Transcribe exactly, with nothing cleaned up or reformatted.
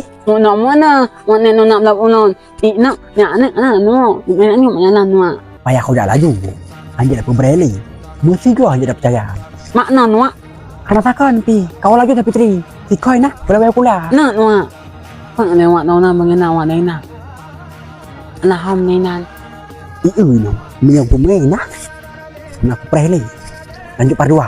Pih? Meunan meunan, mak nyan nuna lom ulôn. Ih, nak, nyak aneuk, aneuk, aneuk, nyak aneuk, nyak aneuk, nyak. Payah kujak laju. Hanjeuet peubreuli. Meusigoe hanjeuet peucaya. Mak nyan, Mak. Hana sakon pih. Kau laju dah Fitri. Sikoi nah, pula-pula. Nak, Mak. Mak nyan, Mak, nona meungenang, Mak, nena. Nah, ham nena. Ih, ui, no. Meunyoe peumain nah. Nak kupreh lé. Lanjut part dua.